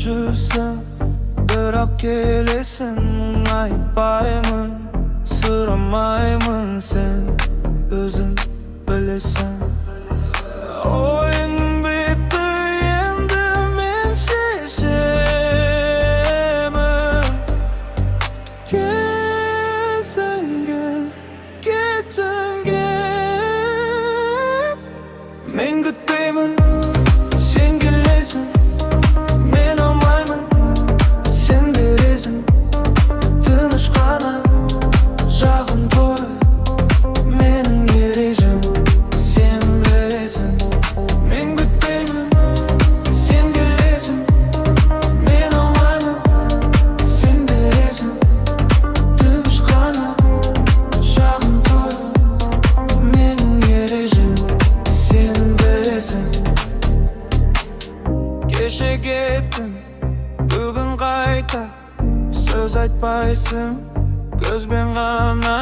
Жүрсің, бірақ келесің. Айтпаймын, сұрамаймын, сен өзің білесің. Ойын бітті, енді мен шешемін. Келсең кел, кетсең кет. Мен күтпеймін, сен келесің. Мен алмаймын, сен бересің. Тыныш қана жақын тұр. Менің ережем, сен білесің. Мен күтпеймін, сен келесің. Мен алмаймын, сен бересің. Тыныш қана жақын тұр. Менің ережем, сен білесің. Кеше кеттің, бүгін қайта. Сөз айтпайсың, көзбен ғана.